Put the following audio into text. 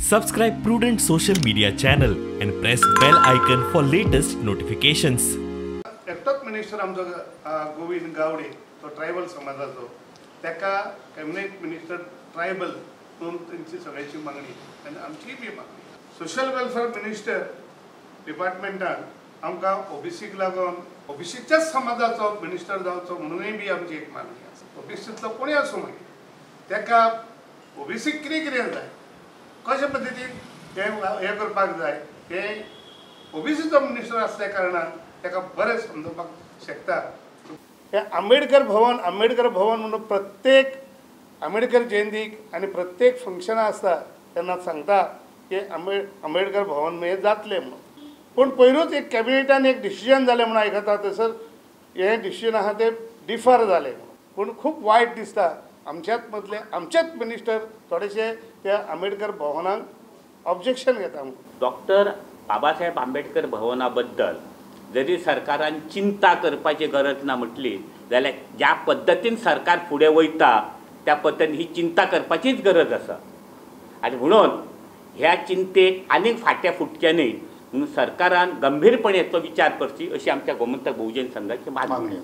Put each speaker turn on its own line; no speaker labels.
Subscribe Prudent social media channel and press bell icon for latest notifications.
एकटोच minister आमचो गोविंद गावडे तो tribal समाजाचो, ताका कॅबिनेट मिनिस्टर ट्रायबल म्हणून तेंची सगळ्यांची मागणी आनी आमचीय बी मागणी. सोशल वेलफेअर मिनिस्टर डिपार्टमेंटान आमकां ओबीसीक लागून ओबीसीच्याच समाजाचो मिनिस्टर जावचो म्हणूनय बी आमची एक मागणी आसा. ओबीसींतलो कोणूय आसूं मागीर ताका ओबीसीक कितें कितें जाय, कशे पद्दतीन तें हें करपाक जाय, तें ओबीसीचो मिनिस्टर आसल्या कारणान ताका बरें समजोवपाक शकता. हें आंबेडकर भवन, आंबेडकर भवन म्हणून प्रत्येक आंबेडकर जयंतीक आनी प्रत्येक फंक्शनां आसता तेन्ना सांगता की आंबेडकर भवन हें जातलें म्हणून. पूण पयरूच एक कॅबिनेटान एक डिसिजन जालें म्हणून आयकता, थंयसर हें डिसिजन आसा तें डिफर जालें म्हणून. पूण खूब वायट दिसता आमच्याच मदले आमचेच मिनिस्टर थोडेशे त्या आंबेडकर भवनाक ऑब्जेक्शन घेता म्हणून.
डॉक्टर बाबासाहेब आंबेडकर भवना बद्दल जरी सरकारान चिंता करपाची गरज ना म्हटली जाल्यार ज्या पद्दतीन सरकार फुडें वयता त्या पद्दतीन ही चिंता करपाचीच गरज आसा. आनी म्हणून ह्या चिंतेक आनीक फांटे फुटचे न्हय म्हणून सरकारान गंभीरपणे तो विचार करची अशी आमच्या गोमंतक बहुजन संघाची मागणी.